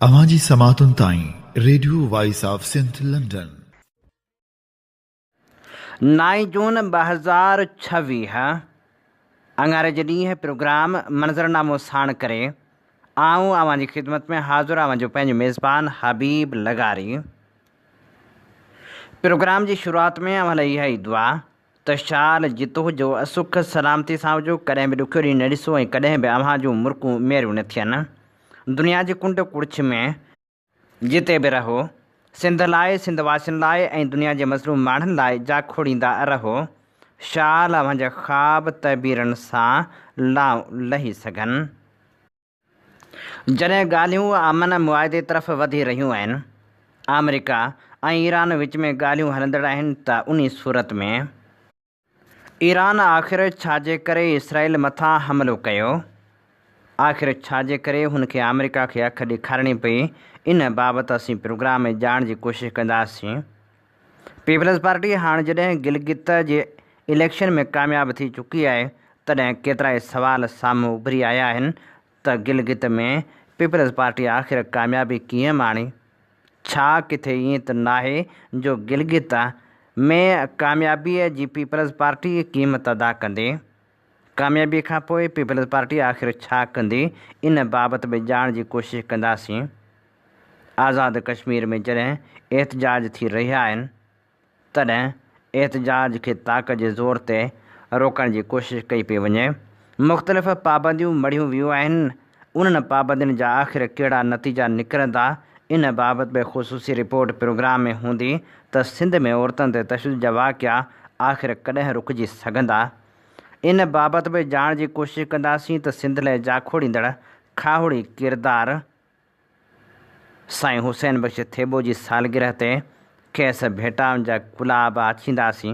اوهان جي سماعتن تائين radio voice of Sindh London. نائين جون 2026 اڱاري جي ڏينهن پروگرام منظرنامو ساڻ ڪري آئون اوهان جي خدمت ۾ حاضر اوهان جو پنهنجو ميزبان حبيب لغاري. پروگرام جي شروعات ۾ اوهان لاء اها ئي دعا ته شال جتو جو سک سلامتي سان هجو، ڪڏهن به ڏکيو ڏينهن نه ڏسو ۽ ڪڏهن به اوهان جون مرڪون ميريون نه ٿين. دنيا جي ڪنڊ ڪڙڇ ۾، جتي به رهو، سنڌ لاء، سنڌ واسين لاء ۽ دنيا جي مظلوم ماڻهن لاء جاکوڙيندا رهو. شال اوهان جا خواب تعبيرن سان لانء لهي سگهن. جڏهن ڳالهيون امن معاهدي طرف وڌي رهيون آهن، آمريڪا ۽ ايران وچ ۾ ڳالهيون هلندڙ آهن ته انهي صورت ۾. ايران آخر ڇا جي ڪري اسرائيل مٿان حملو ڪيو؟ آخر ڇا جي ڪري هن کي آمريڪا کي اک ڏيکارڻي پئي؟ ان بابت اسين پروگرام ۾ ڄاڻ جي ڪوشش ڪنداسين. پيپلز پارٽي هاڻ جڏهن گلگت جي اليڪشن ۾ ڪامياب ٿي چڪي آهي تڏهن ڪيترائي سوال سامهون اڀري آيا آهن ته گلگت ۾ پيپلز پارٽي آخر ڪاميابي ڪيئن ماڻي؟ ڇا ڪٿي ائين ته ناهي جو گلگت ۾ ڪاميابيء جي پيپلز پارٽي قيمت ادا ڪندي؟ ڪاميابيء کانپوء پيپلز پارٽي آخر ڇا ڪندي؟ ان بابت به ڄاڻ جي ڪوشش ڪنداسين. آزاد ڪشمير ۾ جڏهن احتجاج ٿي رهيا آهن، تڏهن احتجاج کي طاقت جي زور تي روڪڻ جي ڪوشش ڪئي پئي وڃي. مختلف پابنديون مڙهيون ويون آهن، انهن پابندين جا آخر ڪهڙا نتيجا نڪرندا، ان بابت به خصوصي رپورٽ پروگرام ۾ هوندي ته سنڌ ۾ عورتن تي تشدد جا واقعا آخر ڪڏهن رڪجي سگهندا؟ ان بابت به ڄاڻ جي ڪوشش ڪنداسين ته سنڌ لاء جاکوڙيندڙ کاهوڙي ڪردار سائين حسين بخش ٿيٻو جي سالگرهه تي کيس ڀيٽائن جا گلاب آڇينداسين.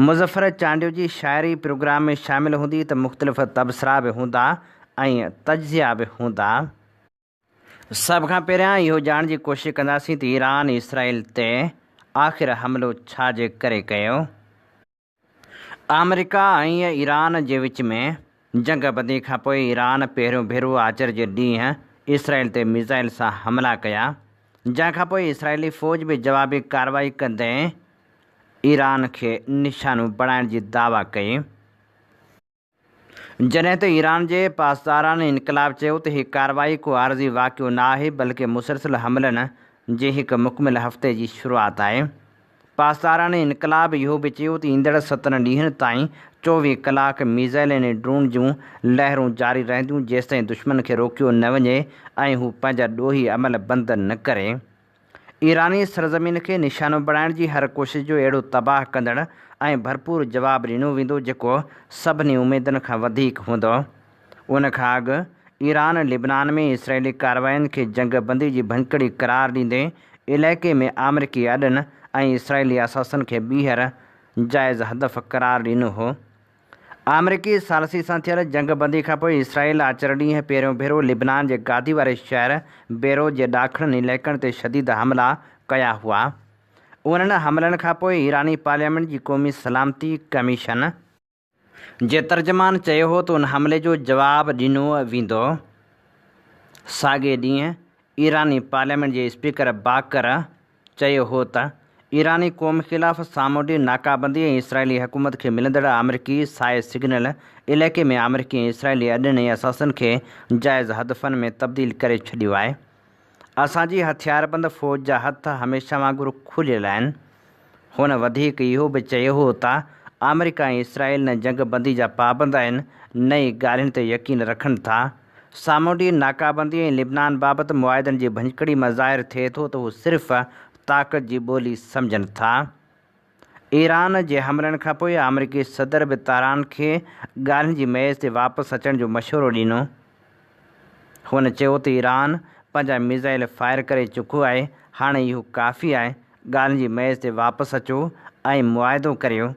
مظفر چانڊيو جي شاعري پروگرام ۾ شامل هوندي ته مختلف تبصرا به هوندا ۽ تجزيا به هوندا. سڀ کان پهريان اهو ڄاڻڻ جي ڪوشش ڪنداسين ته ايران اسرائيل تي آخر حملو ڇا جي ڪري ڪيو؟ آمريڪا ۽ ايران جي وچ ۾ جنگ بندي کانپوء ايران پهريون ڀيرو آچر جي ڏينهن اسرائيل تي ميزائل سان حملا ڪيا، جنهن کانپوء اسرائيلي فوج به جوابي ڪارروائي ڪندي ايران کي نشانو بڻائڻ جي دعويٰ ڪئي. جڏهن ته ايران جي پاسداران انقلاب چيو ته هي ڪارروائي ڪو عارضي واقعو نه آهي بلڪه مسلسل حملن جي هڪ مڪمل هفتي جي شروعات آهي. پاسداران انقلاب اهو به چيو ته ايندڙ ستن ڏينهن تائين 24 ڪلاڪ ميزائلن ۽ ڊرون جون لهرون جاري رهنديون جيستائين دشمن کي روڪيو نه وڃي ۽ هو پنهنجا ڏوهي عمل بند نه ڪري. ايراني سرزمين کي نشانو بڻائڻ جي هر ڪوشش جو اهڙو تباهه ڪندڙ ۽ ڀرپور جواب ڏنو ويندو جيڪو سڀني اميدن کان وڌيڪ هوندو. ان کان اڳ ايران لبنان ۾ اسرائيلي ڪاررواين کي جنگ بندي جي ڀڃڪڙي قرار ڏيندي علائقي ۾ آمريڪي اڏن ۽ اسرائيلي اثاثن کي ٻيهر جائز هدف قرار ڏنو هو. آمريڪي ثالثي سان ٿيل جنگ بندي کانپوء اسرائيل آچر ڏينهن پهريون ڀيرو لبنان جي گادي واري شهر بيروت جي ڏاکڻن علائقن تي شديد حملا ڪيا هئا. انهن حملن کانپوء ايراني پارليامينٽ جي قومي سلامتي ڪميشن جي ترجمان چيو هو ته ان حملي جو جواب ڏنو ويندو. ساڳئي ڏينهن ايراني پارليامينٽ جي اسپيڪر باقر چيو هو ته ايراني قوم خلاف سامونڊي ناڪابندي ۽ اسرائيلي حڪومت کي ملندڙ آمريڪي سائي سگنل علائقي ۾ آمريڪي ۽ اسرائيلي اڏن ۽ اثاثن کي جائز هدفن ۾ تبديل ڪري ڇڏيو آهي. اسان جي هٿياربند فوج جا هٿ هميشه وانگر کليل آهن. هن وڌيڪ اهو به چيو هو ته آمريڪا ۽ اسرائيل نه جنگ بندي جا پابند آهن نه ئي ڳالهين تي يقين رکن ٿا. سامونڊي ناڪابندي ۽ لبنان بابت معاهدن جي ڀڃڪڙي مان ظاهر ٿئي ٿو ته هو صرف طاقت جي ٻولي سمجهن ٿا. ايران جي حملن کانپوء آمريڪي صدر به تهران کي ڳالهين جي ميز تي واپس اچڻ جو مشورو ڏنو. هن چيو ته ايران پنهنجا ميزائل فائر ڪري چڪو آهي، هاڻي اهو ڪافي آهي، ڳالهين جي ميز تي واپس اچو ۽ معاهدو ڪريو.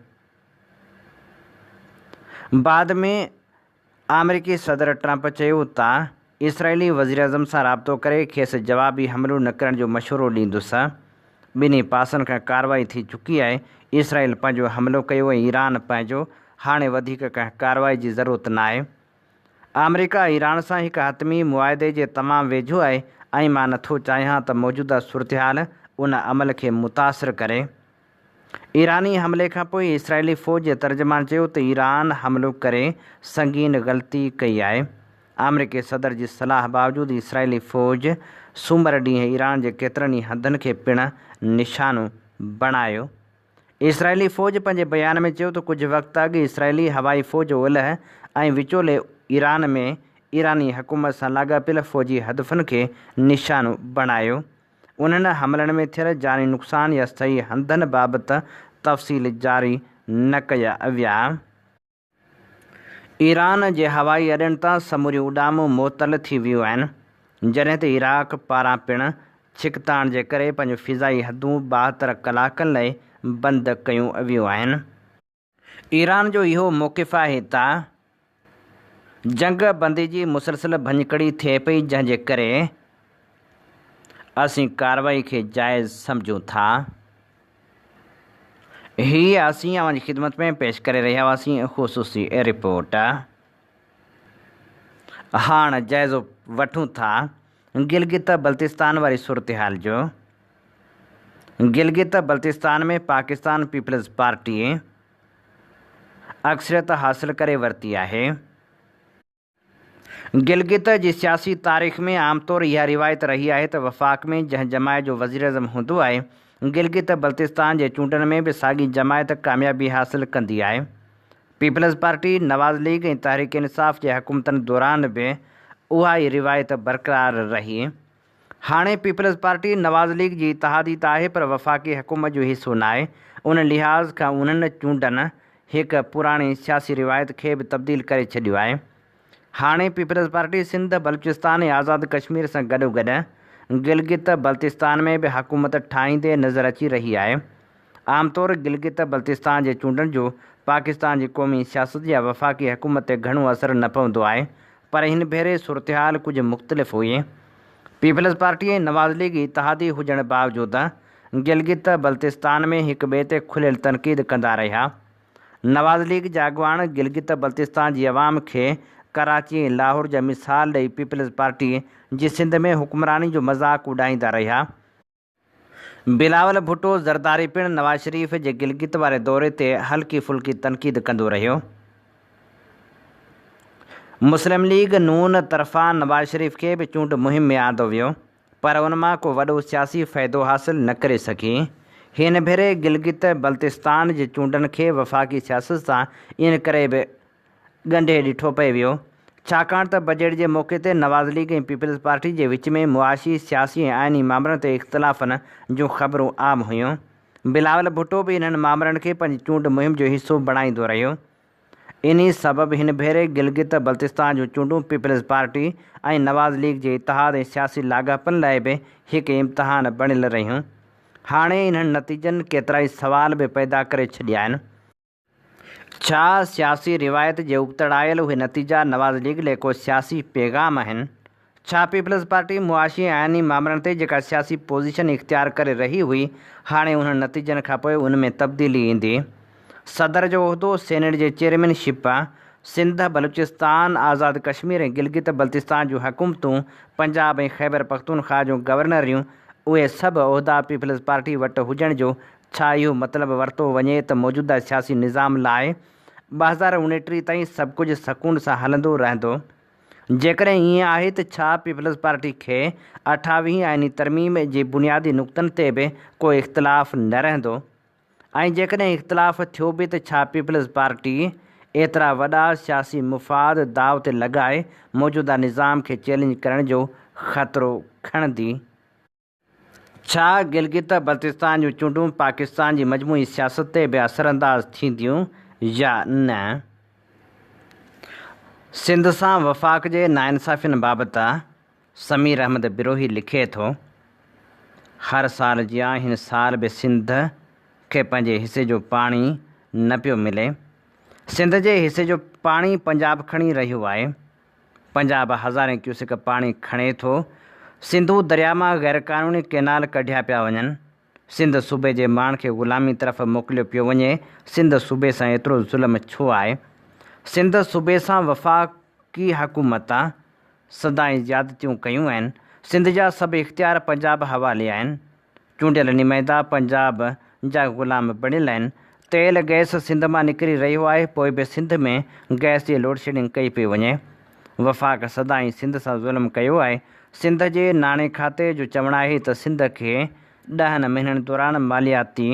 بعد ۾ آمريڪي صدر ٽرمپ چيو ته اسرائيلي وزيراعظم سان رابطو ڪري کيس جوابي حملو نه ڪرڻ جو مشورو ڏيندس، ٻنهي پاسن کان ڪارروائي ٿي چڪي آهي، اسرائيل پنهنجو حملو ڪيو ۽ ايران پنهنجو، هاڻي وڌيڪ ڪنهن ڪارروائي جي ضرورت ناهي. آمريڪا ايران سان هڪ حتمي معاهدي جي تمام ويجهو آهي ۽ مان نٿو چاهيان ته موجوده صورتحال ان عمل کي متاثر ڪري. ايراني حملي کانپوء اسرائيلي فوج جي ترجمان چيو ته ايران حملو ڪري سنگين غلطي ڪئي آهي. آمريڪي صدر جي صلاح باوجود اسرائيلي فوج سومر ڏينهن ايران جي ڪيترن ئي هنڌن کي پڻ نشانو بڻايو. اسرائيلي فوج پنهنجي بيان ۾ چيو ته ڪجهه وقت اڳ اسرائيلي هوائي فوج اولهه ۽ وچولي ايران ۾ ايراني حڪومت سان لاڳاپيل فوجي هدفن کي نشانو بڻايو. انهن حملن ۾ ٿيل جاني نقصان يا صحيح هنڌن بابت تفصيل جاري نه ڪيا ويا. ايران جي هوائي اڏن تان سموريون اڏامون معطل ٿي ويون آهن، جڏهن ته عراق پاران پڻ ڇڪتاڻ جي ڪري پنهنجون فضائي حدون 72 ڪلاڪن لاء بند ڪيون ويون آهن. ايران جو اهو موقف آهي ته جنگ بندي جي مسلسل ڀڃڪڙي ٿئي پئي، جنهن جي ڪري اسين ڪارروائي کي جائز سمجهون ٿا. هي اسين اوهان جي خدمت ۾ پيش ڪري رهيا هئاسين خصوصي رپورٽ. هاڻ جائزو وٺون ٿا گلگت بلتستان واري صورتحال جو. گلگت بلتستان ۾ پاڪستان پيپلز پارٽي اڪثريت حاصل ڪري ورتي آهي. گلگت جي سياسي تاريخ ۾ عام طور اها روايت رهي آهي ته وفاق ۾ جنهن جماعت جو وزيراعظم هوندو آهي، گلگت بلتستان جي چونڊن ۾ به ساڳي جماعت ڪاميابي حاصل ڪندي آهي. Peoples party, Nawaz league ۽ Tehreek Insaf جي حڪومتن دوران به اها ئي روايت برقرار رهي. هاڻي پيپلز پارٽي نواز ليگ جي اتحادي ته آهي پر وفاقي حڪومت جو حصو ناهي، ان لحاظ کان انهن چونڊن هڪ پراڻي سياسي روايت کي به تبديل ڪري ڇڏيو آهي. هاڻي پيپلز پارٽي سنڌ، بلوچستان ۽ آزاد ڪشمير سان گڏوگڏ گلگت بلتستان ۾ به حڪومت ٺاهيندي نظر اچي رهي آهي. عام طور گلگت بلتستان جي چونڊن جو پاڪستان جي قومي سياست يا وفاقي حڪومت تي گهڻو اثر نه پوندو آهي پر هن ڀيري صورتحال ڪجهه مختلف هئي. پيپلز پارٽي ۽ نواز ليگ اتحادي هجڻ باوجود گلگت بلتستان ۾ هڪ ٻئي تي کليل تنقيد ڪندا رهيا. نواز ليگ جا اڳواڻ گلگت بلتستان جي عوام کي ڪراچي ۽ لاهور جا مثال ڏئي پيپلز پارٽي جي سنڌ ۾ حڪمراني جو مذاق اڏائيندا رهيا. بلاول ڀٽو زرداري پڻ نواز شريف جي گلگت واري دوري تي هلڪي ڦلڪي تنقيد ڪندو رهيو. مسلم ليگ نون طرفان نواز شريف کي به چونڊ مهم ۾ آندو ويو. پر ان مان ڪو وڏو سياسي فائدو حاصل نه ڪري سگهي. هن ڀيري گلگت بلتستان جي چونڊن کي وفاقي سياست سان ان ڪري به ڳنڍي ڏٺو پئي ويو، ڇاڪاڻ ته بجيٽ جي موقعي تي نواز ليگ ۽ پيپلز پارٽي جي وچ ۾ معاشي، سياسي ۽ آئيني مامرن تي اختلافن جون خبرون عام هيون. بلاول ڀٽو به انهن مامرن کي پنهنجي چونڊ مهم جو حصو بڻائيندو رهيو. انهي سبب هن ڀيري گلگت بلتستان جون چونڊون پيپلز پارٽي ۽ نواز ليگ جي اتحاد ۽ سياسي لاڳاپن لاء به هڪ امتحان بڻيل رهيون. هاڻي انهن نتيجن ڪيترائي سوال به پيدا ڪري ڇڏيا آهن. ڇا سياسي روايت جي ابتڙ آيل اهي نتيجا نواز ليگ لاء ڪو سياسي پيغام آهن؟ ڇا پيپلز پارٽي معاشي ۽ آئيني مامرن تي جيڪا سياسي پوزيشن اختيار ڪري رهي هئي، هاڻي انهن نتيجن کانپوء ان ۾ تبديلي ايندي؟ صدر جو عهدو، سينيٽ جي چيئرمين شپ، سنڌ، بلوچستان، آزاد ڪشمير ۽ گلگت بلتستان جون حڪومتون، پنجاب ۽ خيبر پختونخواهه جون گورنريون، اهي سڀ عهدا پيپلز پارٽي وٽ هجڻ جو ڇا اهو مطلب ورتو وڃي ته موجوده سياسي نظام لاء 2029 تائين سڀ ڪجهه سڪون سان هلندو رهندو؟ جيڪڏهن ائين آهي ته ڇا پيپلز پارٽي کي اٺاويهين آئيني ترميم جي بنيادي نقطن تي به ڪو اختلاف نه رهندو؟ ۽ جيڪڏهن اختلاف ٿيو به ته ڇا پيپلز پارٽي ايترا وڏا سياسي مفاد داء تي لڳائي موجوده نظام کي چئلينج ڪرڻ جو خطرو کڻندي؟ ڇا گلگت بلتستان جون چونڊون پاڪستان جي مجموعي سياست تي به اثرانداز ٿينديون يا نه؟ سنڌ سان وفاق جي ناانصافين بابت سمير احمد بروهي لکي ٿو، هر سال جيان هن سال به سنڌ کي پنهنجي حصي جو پاڻي نه پيو ملي. سنڌ جي حصي جو پاڻي پنجاب کڻي رهيو آهي. پنجاب هزارين ڪيوسڪ پاڻي کڻي ٿو. سنڌو درياء مان غيرقانوني ڪئنال ڪڍيا پيا وڃن. سنڌ صوبي جي ماڻهن کي غلامي طرف موڪليو پيو وڃي. سنڌ صوبي سان ايترو ظلم ڇو آهي؟ سنڌ صوبي سان وفاق. وفاقي حڪومت سدائين زيادتيون ڪيون آهن. سنڌ جا سڀ اختيار پنجاب حوالي آهن. چونڊيل نمائندا پنجاب جا غلام بڻيل آهن. تيل گئس سنڌ مان نڪري رهيو آهي پوء به سنڌ ۾ گئس جي لوڊشيڊنگ ڪئي پئي وڃي. وفاق سدائين سنڌ سان ظلم ڪيو آهي. سنڌ جي ناڻي کاتي جو چوڻ آهي ته سنڌ کي ڏهن مهينن دوران مالياتي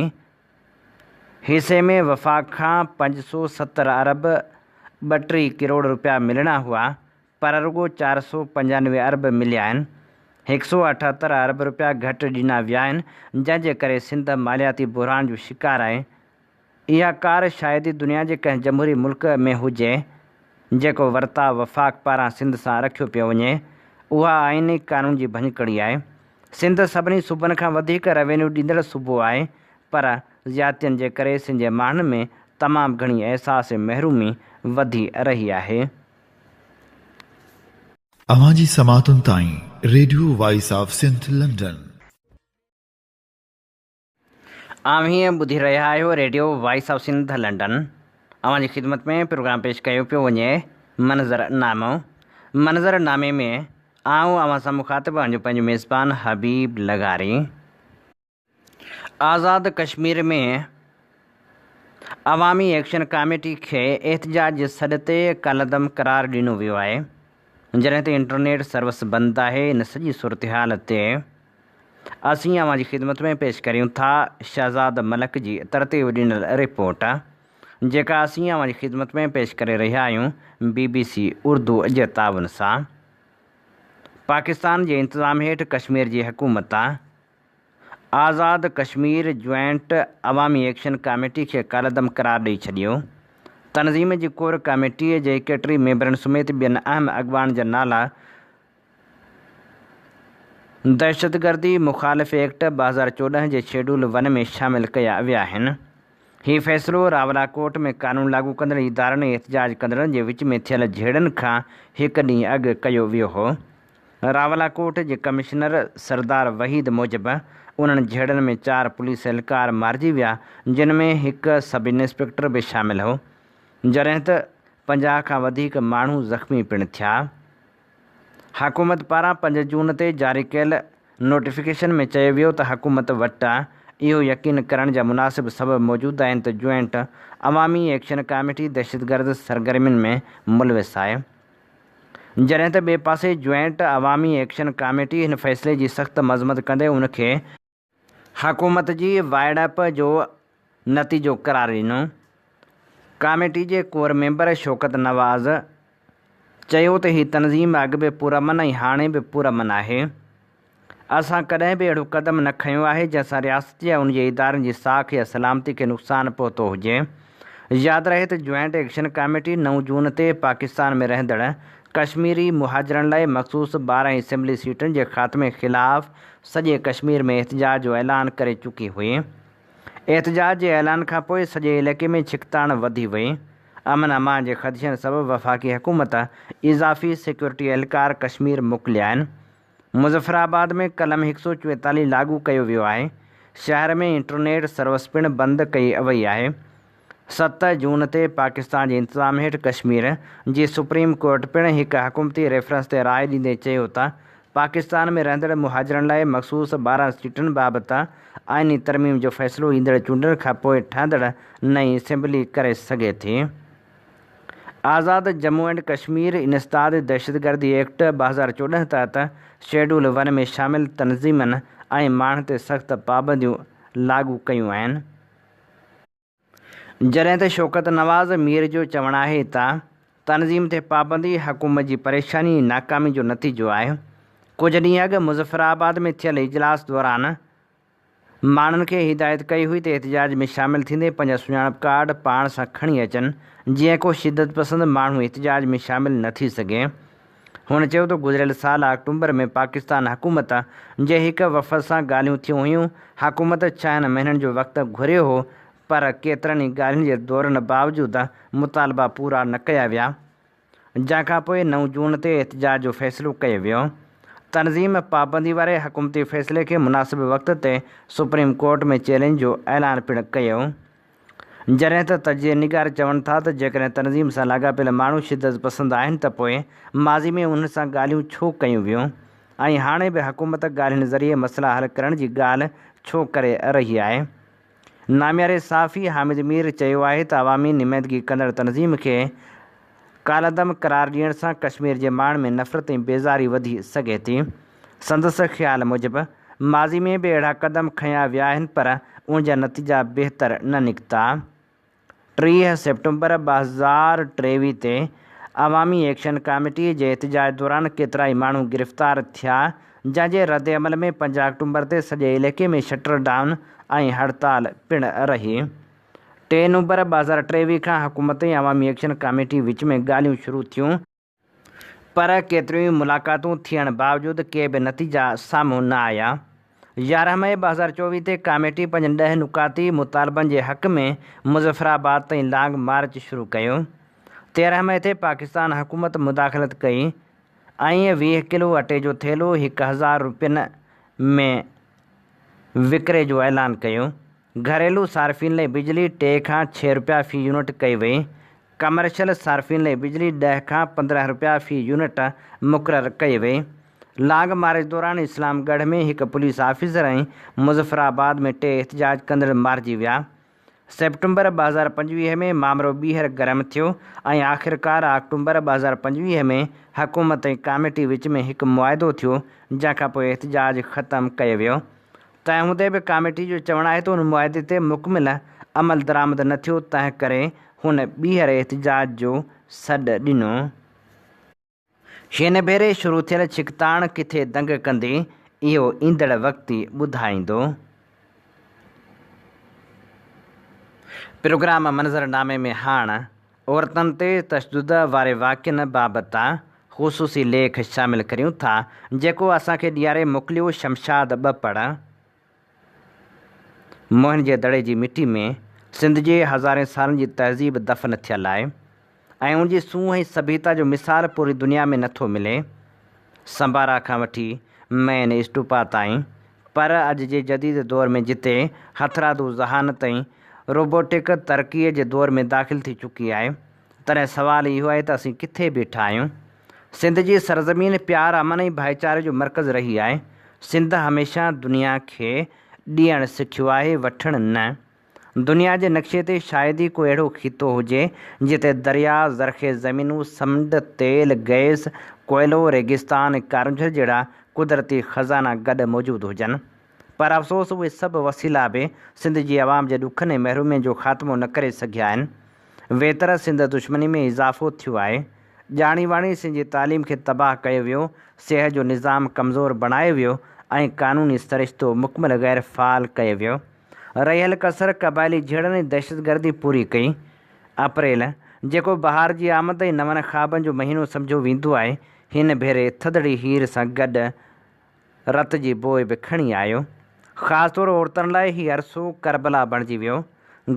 حصي ۾ وفاق کان 570 ارب 32 ڪروڙ رپيا ملڻا هئا پر رڳو 495 ارب مليا آهن، 178 ارب رپيا گهٽ ڏنا ويا آهن، جنهن جي ڪري سنڌ مالياتي بحران جو شڪار آهي. اها ڪار شايد ئي دنيا جي ڪنهن جمهوري ملڪ ۾ هجي، جيڪو ورتاء وفاق پاران سنڌ سان رکيو پيو وڃي، اها آئيني قانون جي ڀڃڪڙي آهي. سنڌ سڀني صوبن کان وڌيڪ روينيو ڏيندڙ صوبو آهي، پر زيادتين جي ڪري سنڌ جي ماڻهن ۾ تمام گهڻي احساس محرومي وڌي رهي آهي. اوهان جي سماعتن تائين radio voice of Sindh London. اوهين ٻڌي رهيا آهيو radio voice of Sindh London. اوهان جي خدمت ۾ پروگرام پيش ڪيو پيو وڃي منظر نامو. منظر نامي ۾ آئون اوهان سان مخاطب اوهان جو پنهنجو ميزبان حبيب لغاري. آزاد ڪشمير ۾ عوامي ايڪشن ڪاميٽي کي احتجاج جي سڏ تي ڪالعدم قرار ڏنو ويو آهي، جڏهن ته انٽرنيٽ سروس بند آهي، ان سڄي صورتحال تي اسين اوهان جي خدمت ۾ پيش ڪريون ٿا شهزاد ملڪ جي ترتيب ڏنل رپورٽ، جيڪا اسين اوهان جي خدمت ۾ پيش ڪري رهيا آهيون بي بي سي اردو جي تعاون سان. پاڪستان جي انتظام هيٺ ڪشمير جي حڪومت آزاد ڪشمير جوائنٽ عوامي ايڪشن ڪاميٽي کي ڪالعدم قرار ڏئي ڇڏيو. تنظيم جي ڪور ڪاميٽي جي 31 ميمبرن سميت ٻين اهم اڳواڻن جا نالا دهشتگردي مخالف ايڪٽ 2014 جي شيڊول ون ۾ شامل ڪيا ويا آهن. هي فيصلو راولاڪوٽ ۾ قانون لاڳو ڪندڙ ادارن ۽ احتجاج ڪندڙن جي وچ ۾ ٿيل جهيڙن کان هڪ ڏينهن اڳ ڪيو ويو هو. راولاڪوٽ جي ڪمشنر سردار وحيد موجب انهن جهيڙن ۾ چار پوليس اهلڪار مارجي ويا جن ۾ هڪ سب انسپيڪٽر به شامل هو جڏهن ته 50 کان وڌيڪ ماڻهو زخمي پڻ ٿيا. حڪومت پاران 5 جون تي جاري ڪيل نوٽيفڪيشن ۾ چيو ويو ته حڪومت وٽ اهو يقين ڪرڻ جا مناسب سبب موجود آهن ته جوائنٽ عوامي ايڪشن ڪاميٽي دهشتگرد سرگرمين ۾ ملوث آهي. جڏهن ته ٻئي پاسي جوائنٽ عوامي ايڪشن ڪاميٽي هن فيصلي جي سخت مذمت ڪندي ان کي حڪومت جي وائڙائپ جو نتيجو قرار ڏنو. ڪاميٽي جي ڪور ميمبر شوڪت نواز چيو ته هي تنظيم اڳ به پرامن ۽ هاڻي به پرامن آهي. اسان ڪڏهن به اهڙو قدم نه کنيو آهي جنهن سان رياست يا ان جي ادارن جي ساک يا سلامتي کي نقصان پهتو هجي. ياد رهي ته جوائنٽ ايڪشن ڪاميٽي 9 جون تي پاڪستان ۾ رهندڙ ڪشميري مهاجرن لاء مخصوص 12 اسيمبلي سيٽن جي خاتمي خلاف سڄي ڪشمير ۾ احتجاج جو اعلان ڪري چڪي هئي. احتجاج جي اعلان کانپوء سڄي علائقي ۾ ڇڪتاڻ وڌي وئي. امن امان جي خدشن سبب وفاقي حڪومت اضافي سيڪيورٽي اهلڪار ڪشمير موڪليا آهن. مظفر آباد ۾ قلم 144 لاڳو ڪيو ويو آهي. شهر ۾ انٽرنيٽ سروس پڻ بند ڪئي وئي آهي. 7 جون تي پاڪستان جي انتظام هيٺ ڪشمير جي سپريم ڪورٽ پڻ هڪ حڪومتي ريفرنس تي راء ڏيندي چيو ته پاڪستان ۾ رهندڙ مهاجرن لاء مخصوص 12 سيٽن بابت آئيني ترميم جو فيصلو ايندڙ چونڊن کانپوء ٺهندڙ نئين اسيمبلي ڪري سگهي ٿي. آزاد ڄمون اينڊ ڪشمير انسداد دهشتگردي ايڪٽ 2014 تحت شيڊول ون ۾ شامل تنظيمن ۽ ماڻهن تي سخت پابنديون لاڳو ڪيون آهن. جڏهن ته شوڪت نواز مير جو چوڻ آهي ته تنظيم تي پابندي حڪومت جي پريشاني ۽ ناڪامي جو نتيجو آهي. ڪجهه ڏينهن اڳ مظفر آباد ۾ ٿيل اجلاس دوران ماڻهن کي هدايت ڪئي هئي ته احتجاج ۾ شامل ٿيندي پنهنجا سڃاڻپ ڪارڊ پاڻ سان کڻي اچن جيئن ڪو شدت پسند ماڻهو احتجاج ۾ شامل نه ٿي سگهي. هن چيو ته گذريل سال آڪٽومبر ۾ پاڪستان حڪومت جي هڪ وفد سان ڳالهيون ٿيون هيون، حڪومت ڇهن مهينن جو وقت گهريو هو پر ڪيترن ئي ڳالهين جي دورن باوجود مطالبا پورا نه ڪيا ويا، جنهن کانپوء 9 جون تي احتجاج جو فيصلو ڪيو ويو. تنظيم پابندي واري حڪومتي فيصلي کي مناسب وقت تي سپريم ڪورٽ ۾ چئلينج جو اعلان پڻ ڪيو. جڏهن ته تجزيي نگار چون ٿا ته جيڪڏهن تنظيم سان لاڳاپيل ماڻهو شدت پسند آهن ته پوء ماضي ۾ انهن سان ڳالهيون ڇو ڪيون ويون ۽ هاڻي به حڪومت ڳالهين ذريعي مسئلا حل ڪرڻ جي ڳالهه ڇو ڪري رهي آهي. نامياري صحافي حامد مير چيو آهي ته عوامي نمائندگي ڪندڙ تنظيم کي ڪالعدم قرار ڏيڻ سان ڪشمير جي ماڻهن ۾ نفرت ۽ بيزاري وڌي سگهي ٿي. سندس خيال موجب، ماضي ۾ به اهڙا قدم کنيا ويا آهن پر ان جا نتيجا بهتر نه نڪتا. 30 سيپٽمبر 2023 تي عوامي ايڪشن ڪاميٽي جي احتجاج دوران ڪيترائي ماڻهو گرفتار ٿيا، جنهن جي ردعمل ۾ 5 آڪٽومبر تي سڄي علائقي ۾ شٽر ڊائون ۽ هڙتال پڻ رهي. 3 نومبر 2023 کان حڪومت ۽ عوامي ايڪشن ڪاميٽي وچ ۾ ڳالهيون شروع ٿيون، پر ڪيتريون ئي ملاقاتون ٿيڻ باوجود ڪي به نتيجا سامهون نه آيا. 11 مئي 2024 تي ڪاميٽي پنهنجن ڏهه نڪاتي مطالبن جي حق ۾ مظفر آباد تائين لانگ مارچ شروع ڪيو. 13 مئي تي پاڪستان حڪومت مداخلت ڪئي ۽ 20 ڪلو اٽي جو ٿيلهو 1000 روپين ۾ وڪري جو اعلان ڪيو. گهريلو صارفين لاء بجلي ٽي کان ڇهه رپيا في يونٽ ڪئي وئي، ڪمرشل صارفين لاء بجلي ڏهه کان 15 رپيا في يونٽ مقرر ڪئي وئي. لانگ مارچ دوران اسلام ڳڙهه ۾ هڪ پوليس آفيسر ۽ مظفر آباد ۾ ٽي احتجاج ڪندڙ مارجي ويا. سيپٽمبر 2025 ۾ مامرو ٻيهر گرم ٿيو ۽ آخرڪار آڪٽومبر 2025 ۾ حڪومت ۽ ڪاميٽي وچ ۾ هڪ معاهدو ٿيو جنهن کانپوء احتجاج ختم ڪيو ويو. تنهن هوندي به ڪاميٽي جو چوڻ آهي ته ان معاهدي تي مڪمل عملدرآمد نه ٿيو تنهن ڪري هن ٻيهر احتجاج جو سڏ ڏنو. هن ڀيري شروع ٿيل ڇڪتاڻ ڪٿي دنگ ڪندي اهو ايندڙ وقت ئي ٻڌائيندو. پروگرام منظرنامي ۾ هاڻ عورتن تي تشدد واري واقعن بابت خصوصي ليک شامل ڪريون ٿا، جيڪو اسان کي ڏياري موڪليو شمشاد ٻپڙ. موهن جي دڙي جي مٽي ۾ سنڌ جي هزارين سالن جي تهذيب دفن ٿيل آهي ۽ ان جي سونهن ۽ سڀيتا جو مثال پوري دنيا ۾ نٿو ملي. سمبارا کان وٺي مئن اسٽوپا تائين، پر اڄ جي جديد دور ۾ جتي هٿرادو ذهانت ۽ روبوٽڪ ترقيء جي دور ۾ داخل ٿي چڪي آهي، تڏهن سوال اهو آهي ته اسين ڪٿي بيٺا آهيون؟ سنڌ جي سرزمين پيار، امن ۽ ڀائيچاري جو مرڪز رهي آهي. سنڌ هميشه دنيا کي ڏيڻ سکيو آهي، وٺڻ نه. دنيا جي نقشي تي شايد ئي ڪو اهڙو خطو هجي، جتي درياء، زرخيز زمينون، سمنڊ، تيل، گئس، ڪوئلو، ريگستان ۽ ڪارونجهر جهڙا قدرتي خزانا گڏ موجود هجن. پر افسوس اهي سڀ وسيلا به سنڌ جي عوام جي ڏکن ۽ محرومين جو خاتمو نه ڪري سگهيا آهن. ويتر سنڌ دشمني ۾ اضافو ٿيو آهي. ڄاڻي واڻي سنڌ جي تعليم کي تباهه ڪيو ويو، صحت جو نظام ڪمزور بڻايو ويو ۽ قانوني سرشتو مڪمل غير فعال ڪيو ويو. رهيل ڪسر قبائلي جهيڙن ۽ دهشتگردي پوري ڪئي. اپريل، جيڪو بهار جي آمد ۽ نون خوابن جو مهينو سمجهيو ويندو آهي، هن ڀيري ٿڌڙي هير سان گڏ رت جي بوء به کڻي آيو. خاص طور عورتن لاء هي عرصو ڪربلا بڻجي ويو.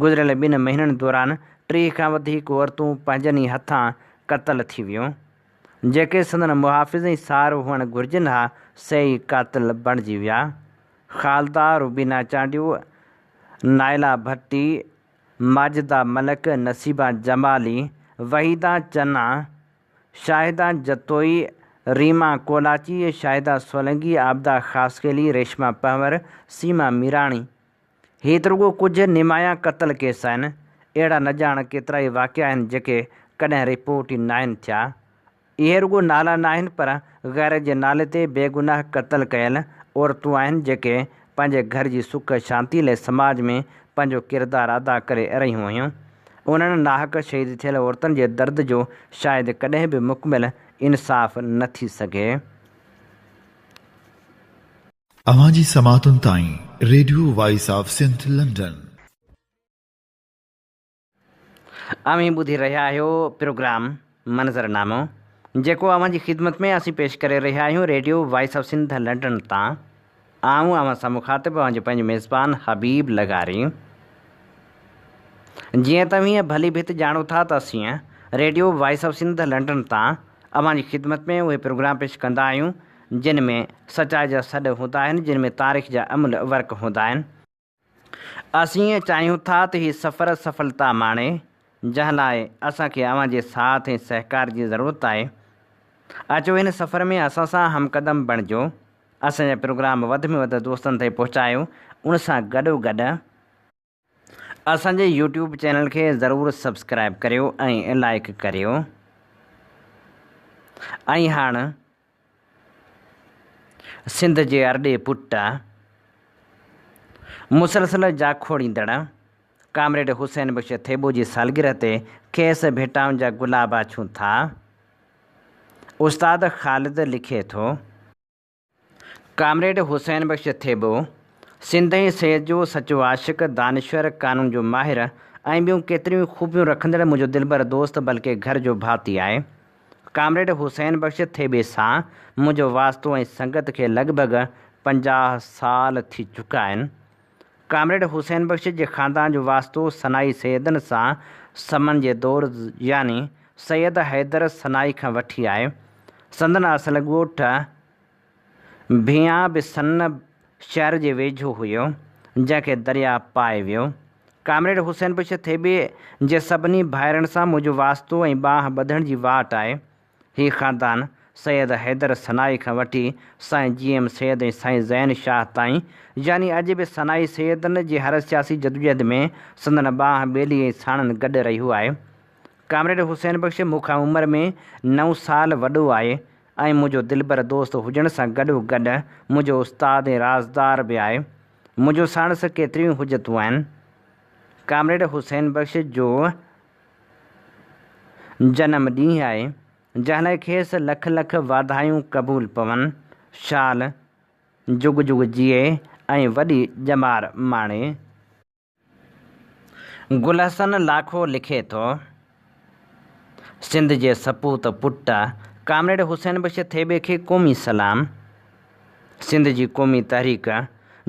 گذريل ٻن مهينن دوران 30 کان وڌيڪ عورتون پنهنجن ئي هٿان قتل ٿي ويون. جيڪي سندن محافظ ۽ سهارو هئڻ گهرجن ها، سي ئي قاتل بڻجي ويا. خالده، روبينا چانڊيو، نائلا ڀٽي، ماجده ملڪ، نصيبه جمالي، وحيده چنا، شاهده جتوئي، ريما ڪولاچي، شاهده سولنگي، عابده خاصخيلي، ريشما پنهور، سيما ميراڻي. هي ته رڳو ڪجهه نمايان قتل ڪيس آهن، اهڙا نه ڄاڻ ڪيترائي واقعا آهن جيڪي ڪڏهن رپورٽ ئي ناهن ٿيا. اهي رڳو نالا ناهن پر غيرت جي نالي تي بيگناهه قتل ڪيل عورتون آهن جيڪي پنهنجي گهر جي سک شانتي لاء سماج ۾ پنهنجو ڪردار ادا ڪري رهيون هيون. انهن ناحق شهيد ٿيل عورتن جي درد جو شايد ڪڏهن به مڪمل انصاف نه ٿي سگهي. اوهان جي سماعتن تائين radio voice of Sindh London. اوهين ٻڌي رهيا آهيو پروگرام منظر نامو جيڪو اوهان جي خدمت ۾ اسين پيش ڪري رهيا آهيون radio voice of Sindh London تان. آئون اوهان سان مخاطب اوهان جو پنهنجو ميزبان حبيب لغاري. جيئن ته اوهين ڀلي ڀت ڄاڻو ٿا ته اسين radio voice of Sindh London تان اوهان جي خدمت ۾ اهي پروگرام پيش ڪندا آهيون جن ۾ سچائي جا سڏ هوندا آهن جن ۾ تاريخ جا املهه ورق هوندا آهن. اسين چاهيون ٿا ته هي سفر سڦلتا ماڻي، جنهن لاء اسان کي اوهان جي ساٿ ۽ سهڪار جي ضرورت آهي. اچو هن سفر ۾ اسان سان همقدم بڻجو، اسان جا پروگرام وڌ ۾ وڌ دوستن تائين پهچايو، ان سان گڏوگڏ اسان جي يوٽيوب چينل کي ضرور سبسڪرائب ڪريو ۽ لائيڪ ڪريو. ۽ هاڻ سنڌ جي ارڏي پٽ، مسلسل جاکوڙيندڙ ڪامريڊ حسين بخش ٿيٻو جي سالگرهه تي کيس ڀيٽائن جا گلاب آڇون ٿا. استاد خالد لکي ٿو. ڪامريڊ حسين بخش ٿيٻو سنڌ ۽ سيد جو سچو عاشق، دانشور، قانون جو ماهر ۽ ٻيون ڪيتريون ئي خوبيون رکندڙ منهنجو دلبر دوست بلڪه گهر جو ڀاتي آهي. ڪامريڊ حسين بخش ٿيٻي سان منهنجو واسطو ۽ سنگت کي لڳ ڀڳ 50 سال ٿي چڪا آهن. ڪامريڊ حسين بخش جي خاندان جو واسطو سنائي سيدن سان سمن جي دور يعني سيد حيدر سنائي کان وٺي آهي. سندن اصل ڳوٺ ڀيان به سن شهر جي ويجهو هيو، جنهن کي درياء پائي ويو. ڪامريڊ حسين بخش ٿيٻي جي سڀني ڀائرن سان منهنجو واسطو ۽ ٻانهن ٻڌڻ جي واٽ آهي. هي خاندان سيد حيدر سنائي کان وٺي سائين جي ايم سيد ۽ سائين زين شاهه تائين يعني اڄ به سنائي سيدن جي هر سياسي جدوجهد ۾ سندن ٻانهن ٻيلي ۽ ساڻن گڏ رهيو آهي. ڪامريڊ حسين بخش مون کان عمر ۾ نو سال وڏو آهي ۽ منهنجو دلبر دوست هجڻ سان گڏو گڏ منهنجو استاد ۽ رازدار به آهي. منهنجون ساڻس ڪيتريون ئي حجتون آهن. ڪامريڊ حسين بخش جو جنم ڏينهن آهي، جنهن لاء کيس لک لک واڌايون قبول پون. شال جڳ جڳ جيئي ۽ وڏي ڄمار ماڻي. گل حسن لاکو لکي ٿو، سنڌ جي سپوت پٽ ڪامريڊ حسين بخش ٿيٻي کي قومي سلام. سنڌ جي قومي تحريڪ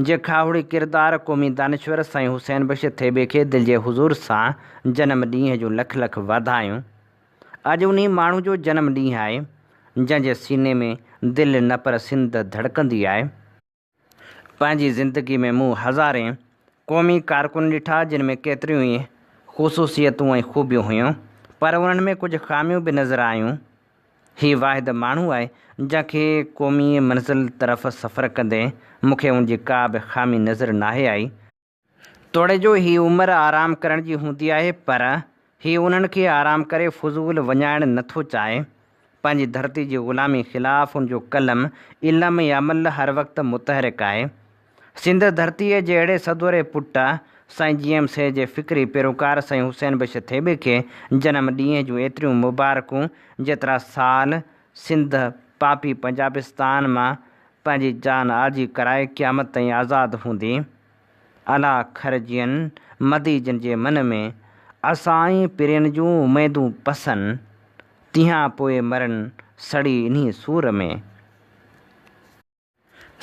جي کاهوڙي ڪردار قومي دانشور سائين حسين بخش ٿيٻي کي دل جي حضور سان جنم ڏينهن جون لک لک واڌايون. اڄ انهي ماڻهو جو جنم ڏينهن آهي، جنهن جي سيني ۾ دل نه پر سنڌ ڌڙڪندي آهي. پنهنجي زندگي ۾ مون هزارين قومي ڪارڪن ڏٺا جن ۾ ڪيتريون ئي خصوصيتون ۽ خوبيون هيون پر انهن ۾ ڪجهه خاميون به نظر آيون. هي واحد ماڻهو آهي جنهن کي قومي منزل طرف سفر ڪندي مون کي ان جي ڪا به خامي نظر ناهي آئي. توڙي جو هي عمر آرام ڪرڻ جي هوندي آهي پر هي انهن کي آرام ڪري فضول وڃائڻ نه ٿو چاهي. پنهنجي ڌرتي جي غلامي خلاف ان جو قلم، علم ۽ عمل هر وقت متحرڪ آهي. سنڌ ڌرتيء جي اهڙي سدوري پٽ سائين جي ايم سيد جي فڪري پيروڪار سائين حسين بخش ٿيٻي کي جنم ڏينهن جون ايتريون مبارڪون جيترا سال سنڌ پاپي پنجابستان مان پنهنجي جان آجي ڪرائي قيامت تائين آزاد هوندي. الا کر جئن مدي جن جي من ۾، اسائين پرين جون اميدون پسن، تيهان پوء مرن سڙي انهي سور ۾.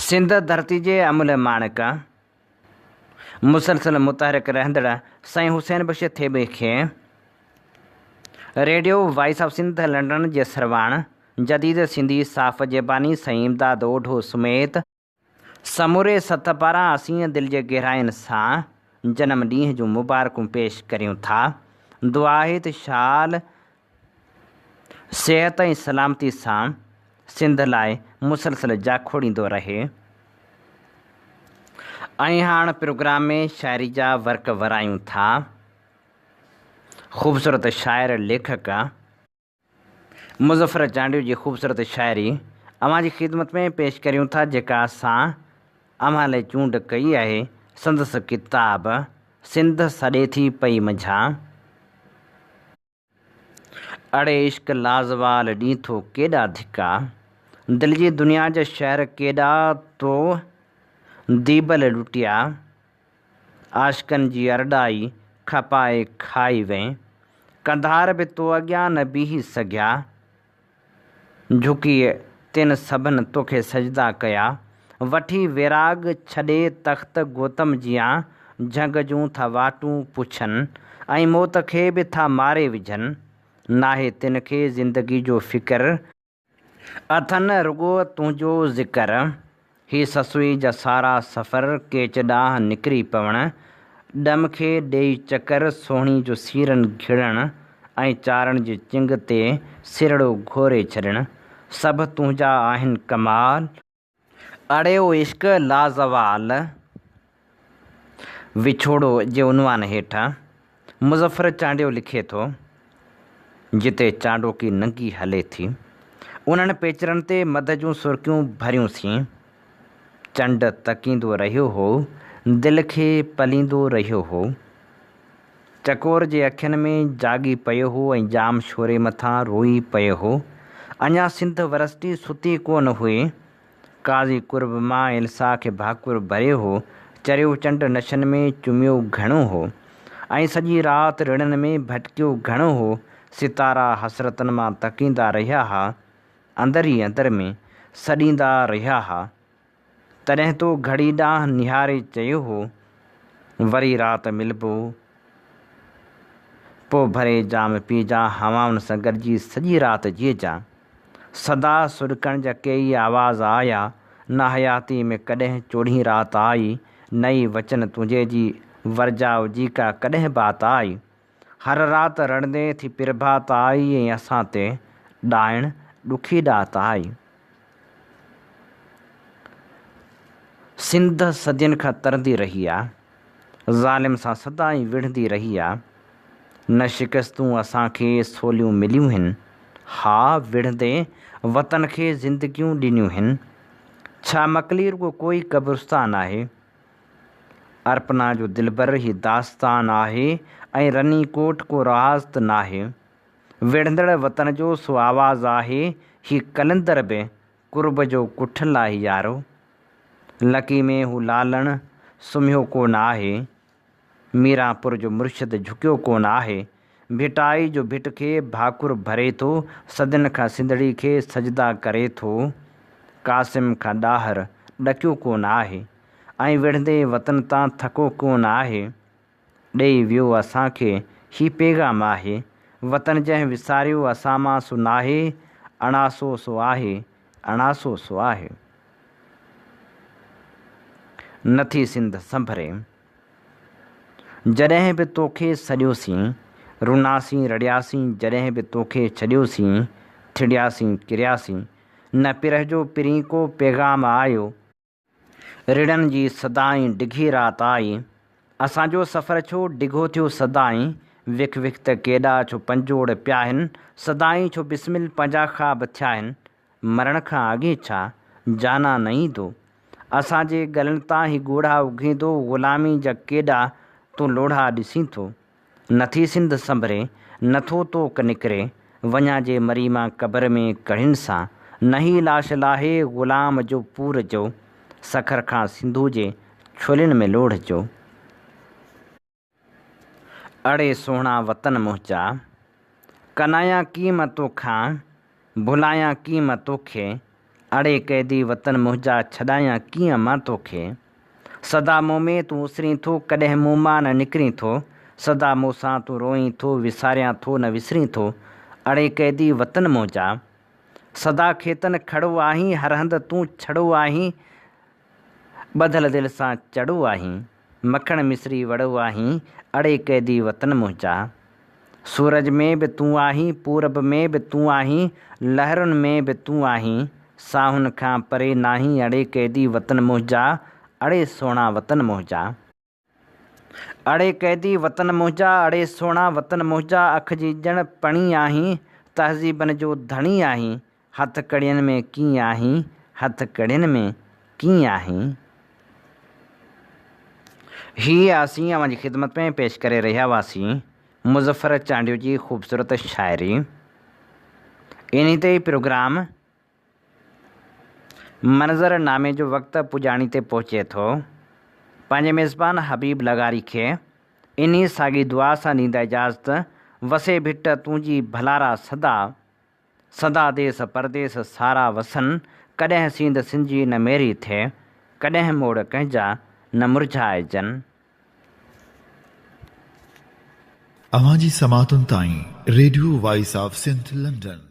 سنڌ ڌرتي جي املهه ماڻڪ، مسلسل متحرڪ رهندڙ سائين حسين بخش ٿيٻي کي radio voice of Sindh London جي سرواڻ، جديد سنڌي صحافت جي باني سائين امداد اوڍو سميت، سموري سٿ پاران اسين دل جي گهراين سان جنم ڏينهن جون مبارڪون پيش ڪريون ٿا. دعا آهي ته شال صحت ۽ سلامتي سان سنڌ لاء مسلسل جاکوڙيندو رهي. ۽ هاڻ پروگرام ۾ شاعري جا ورق ورايون ٿا. خوبصورت شاعر ليکڪ. مظفر چانڊيو جي خوبصورت شاعري اوهان جي خدمت ۾ پيش ڪريون ٿا جيڪا اسان اوهان لئي چونڊ ڪئي آهي سندس ڪتاب سنڌ سڏي ٿي پئي منجهان. اڙي عشق لازوال ڏين ٿو ڪيڏا ڌڪا. دل جي دنيا جا شهر ڪيڏا تو ديبل لٽيا. عاشقن جي ارڏائي کپائي کائي وئين. قنڌار به تو اڳيان نه بيهي سگهيا. جهڪي تن سڀن توکي سجدا ڪيا. وٺي ويراڳ ڇڏي تخت گوتم جيان جهنگ جون ٿا واٽون پڇن ۽ موت کي به ٿا ماري وجهن. ناهي تن کي زندگي جو فڪر. اٿن رڳو تنهنجو ذڪر. هي سسئي جا سارا سفر ڪيچ ڏانهن نڪري پوڻ. ڏم کي ڏيئي چڪر، سوهڻي جو سيرن گهڙڻ ۽ چارڻ جي چنگ تي سرڙو گهوري ڇڏڻ، سڀ تنهنجا آهن ڪمال. اڙي او عشق لازوال، وڇوڙو جي عنوان هيٺ مظفر چانڊيو لکي ٿو، جتي چانڊوڪي ننگي هلي ٿي، انهن پيچرن تي مڌ جون سرڪيون ڀريون سين. چنڊ تڪيندو رهيو هو، دل کي پليندو رهيو هو. چڪور جي اکين ۾ جاڳي پيو هو ۽ ڄام شوري مٿان روئي پيو هو. اڃا سنڌ ورسٽي ستي ڪونه هئي. قاضي قرب مان ايلسا کي ڀاڪر ڀريو هو. چريو چنڊ نشن ۾ چميو گهڻو هو ۽ سڄي رات رڙن ۾ ڀٽڪيو گهڻو هو. ستارا حسرتن مان تڪيندا رهيا ها. اندر ئي اندر ۾ سڏيندا رهيا ها. تڏهن تو گهڙي ڏانهن نهاري چيو هو، وري رات ملبو، پوء ڀري جام پيئجان، هوائن سان گڏجي سڄي رات جيئجان. سدا سڏڪڻ جا ڪيئي آواز آيا، نه حياتيء ۾ ڪڏهن چوڏهين رات آئي، نه ئي وچن تنهنجي جي ورجاء جي ڪا ڪڏهن بات آئي. هر رات رڙندي ٿي پرڀات آئي ۽ اسان تي ڏائڻ ڏکي ڏات آئي. سنڌ صدين کان ترندي رهي آ، ظالم سان سدائين وڙهندي رهي آ. نه شڪستون اسان کي سوليون مليون هن، ها وڙهندي وطن کي زندگيون ڏنيون هن. ڇا مڪلي رڳو ڪوئي قبرستان آهي؟ ارپنا جو دلبر هي داستان آهي ۽ رني ڪوٽ ڪو راز ته ناهي. وڙهندڙ وطن جو سو آواز آهي، هي قلندر به قرب جو ڪٺل آهي يارو. لڪي ۾ هو لالڻ سمهيو ڪو نه آهي. ميرانپور جو مرشد جهڪيو ڪو نه آهي. ڀٽائي جو ڀٽ کي ڀاڪر ڀري ٿو، صدين کان سنڌڙي کي سجدا ڪري ٿو. قاسم کان ڏاهر ڏڪيو ڪو نه آهي. ۽ وڙهندي وطن تان ٿڪو ڪونه آهي. ڏئي ويو اسان کي هي پيغام آهي. وطن جنهن وساريو اسان مان سو ناهي. اڻاسو سو آهي، اڻاسو سو آهي. نٿي سنڌ سنڀري. جڏهن به توکي سڏيوسين، رناسين رڙياسين، جڏهن به توکي ڇڏيوسين، ٿڙياسين ڪرياسين، نه پرهه جو پرين ڪو پيغام آيو. رڙن جي سدائين ڊگهي رات آئي. اسان جو سفر ڇو ڊگهو ٿيو سدائين. وک وک ته ڪيڏا ڇو پنجوڙ پيا هن. سدائين ڇو بسمل پنهنجا خواب ٿيا هن. مرڻ کان اڳي ڇا جانان نه ايندو. اسان جي ڳلن تان هي ڳوڙها اگهيندو. غلامي جا ڪيڏا تون لوڙها ڏسين ٿو. نٿي سنڌ سنڀري، نٿو توڪ نڪري، وڃان جي مري مان قبر ۾ ڪڙهين سان، نه هي لاش لاهي غلام جو پور جو، سکر کان سنڌو جي ڇولين ۾ لوڙهه جو. اڙي سهڻا وطن منهنجا، ڪنايان ڪيئن مان توکان، ڀلايان ڪيئن مان توکي، اڙي قيدي وطن منهنجا ڇڏايان ڪيئن مان توکي. سدا مون ۾ تون اسرين ٿو ڪڏهن مون مان نه نڪرين ٿو سدا مون سان تون روئين ٿو وساريان ٿو نه وسرين ٿو اڙي قيدي وطن منهنجا. سدا کيتن کڙو آهين هر هنڌ تون ڇڙو آهين ٻڌل دل سان چڙو آهين مکڻ مصري وڙو آهين اڙي قيدي وطن منهنجا. سورج ۾ به تون آهين، پورب ۾ به تون آهين، لهرن ۾ به تون آهين، ساهن کان پري ناهين اڙي قيدي وطن منهنجا، اڙي سهڻا وطن منهنجا. اڙي قيدي وطن منهنجا، اڙي سهڻا وطن منهنجا، اک جي ڄڻ پڻي آهين، تهذيبن جو ڌڻي آهين، هٿ ڪڙين ۾ ڪيئن آهين، هٿ ڪڙين ۾ ڪيئن آهين. هي اسين اوهان جي خدمت ۾ پيش ڪري رهيا هئاسين مظفر چانڊيو جي خوبصورت شاعري. انهي تي ئي پروگرام منظر نامي جو وقت پڄاڻي تي پهچي ٿو. پنهنجي ميزبان حبيب لغاري کي انهي ساڳي دعا سان ڏيندا اجازت، وسي ڀٽ تنهنجي ڀلارا سدا. سدا ديس پرديس سارا وسن، ڪڏهن سينڌ سنجي نه ميري ٿئي، ڪڏهن موڙ ڪنهن جا نه مرجهائجن. اوهان جي سماعتن تائين radio voice of Sindh London.